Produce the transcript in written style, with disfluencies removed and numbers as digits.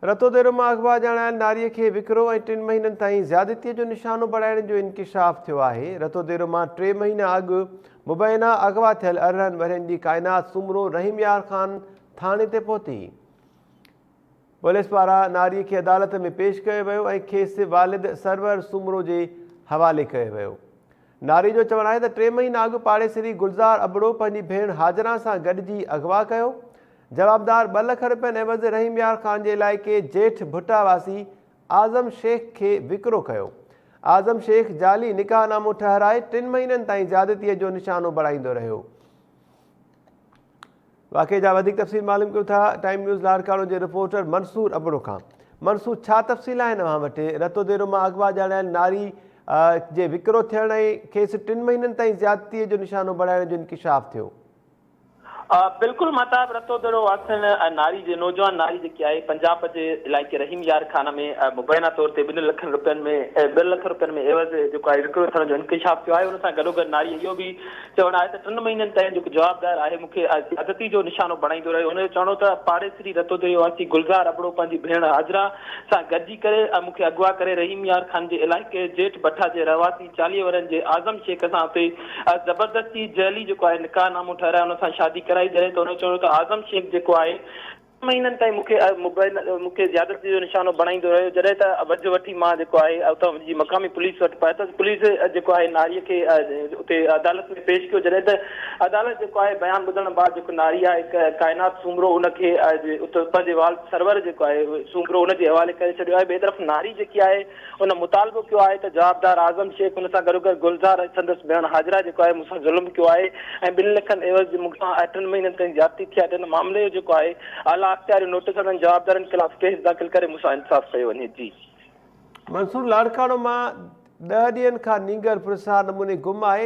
رتوديرو مان اغوا ڄاڻايل ناريء کي وڪرو ۽ ٽن مهينن تائين زيادتيء جو نشانو بڻائڻ جو انڪشاف ٿيو آهي. رتوديرو مان ٽي مهينا اڳ مبينا اغوا ٿيل 18 ورهين جي ڪائنات سومرو رحيم يار خان ٿاڻي تي پهتي. پوليس پاران ناريء کي عدالت ۾ پيش ڪيو ويو ۽ کيس والد سرور سومرو جي حوالي ڪيو ويو. ناري جو چوڻ آهي ته ٽي مهينا اڳ پاڙيسري گلزار ابڙو پنهنجي ڀيڻ هاجران سان گڏجي اغوا ڪيو. جوابدار ٻه لک رپين عيوض رحيم يار خان جي علائقي جيٺ ڀٽا واسي اعظم شيخ کي وڪرو ڪيو. اعظم شيخ جعلي نڪاح نامو ٺهرائي ٽن مهينن تائين زيادتي جو نشانو بڻائيندو رهيو. واقعي جا وڌيڪ تفصيل معلوم ڪيون ٿا ٽائيم نيوز لاڙڪاڻو جي رپورٽر منصور ابڙو کان. منصور ڇا تفصيل آهن اوهان وٽ رتوديرو مان اغوا ڄاڻايل ناري جي وڪرو ٿيڻ ۽ کيس ٽن مهينن تائين زيادتي جو نشانو بڻائڻ جو انڪشاف ٿيو. بلڪل مهتاب رتوديرو واسين ناري جي نوجوان ناري جيڪي آهي پنجاب جي علائقي رحيم يار خان ۾ مبينا طور تي ٻن لکن رپين ۾ ٻن لک رپين ۾ عيوض جيڪو آهي وڪرو ٿيڻ جو انڪشاف ٿيو آهي ان سان گڏوگڏ ناري اهو به چوڻ آهي ته ٽن مهينن تائين جيڪو جوابدار آهي مون کي زيادتي جو نشانو بڻائيندو رهيو. هن جو چوڻ هو ته پاڙيسري رتوديري واسي گلزار ابڙو پنهنجي ڀيڻ حاجره سان گڏجي ڪري مون کي اغوا ڪري رحيم يار خان جي علائقي جيٺ بٺا جي رهواسي 40 ورهين جي اعظم شيخ سان اتي زبردستي جعلي جيڪو آهي نڪاح نامو ٺهرائي ان سان شادي ڪرائي جڏهن ته هن جو چوڻ هو ته اعظم شيخ جيڪو آهي مهينن تائين مون کي مبينا مون کي زيادتي جو نشانو بڻائيندو رهيو جڏهن ته وجهه وٺي مان جيڪو آهي اتان جي مقامي پوليس وٽ پهتس پوليس جيڪو آهي ناري کي اتي عدالت ۾ پيش ڪيو جڏهن ته عدالت جيڪو آهي بيان ٻڌڻ بعد جيڪو ناري آهي ڪائنات سومرو ان کي اتي پنهنجي والد سرور جيڪو آهي سومرو ان جي حوالي ڪري ڇڏيو آهي ٻئي طرف ناري جيڪي آهي ان مطالبو ڪيو آهي ته جوابدار اعظم شيخ ان سان گڏوگڏ گلزار ۽ سندس ڀيڻ حاجره جيڪو آهي مون سان ظلم ڪيو آهي ۽ ٻن لکن عيوض مون سان ٽن مهينن تائين زيادتي ٿي آهي ته ان معاملي جو جيڪو آهي اعليٰ اختياريون نوٽيس وٺن جوابدارن خلاف ڪيس داخل ڪري مون سان انصاف ڪيو وڃي جي. منصور لاڙڪاڻو مان ڏهه ڏينهن کان نينگر پراسرار نموني گم آهي.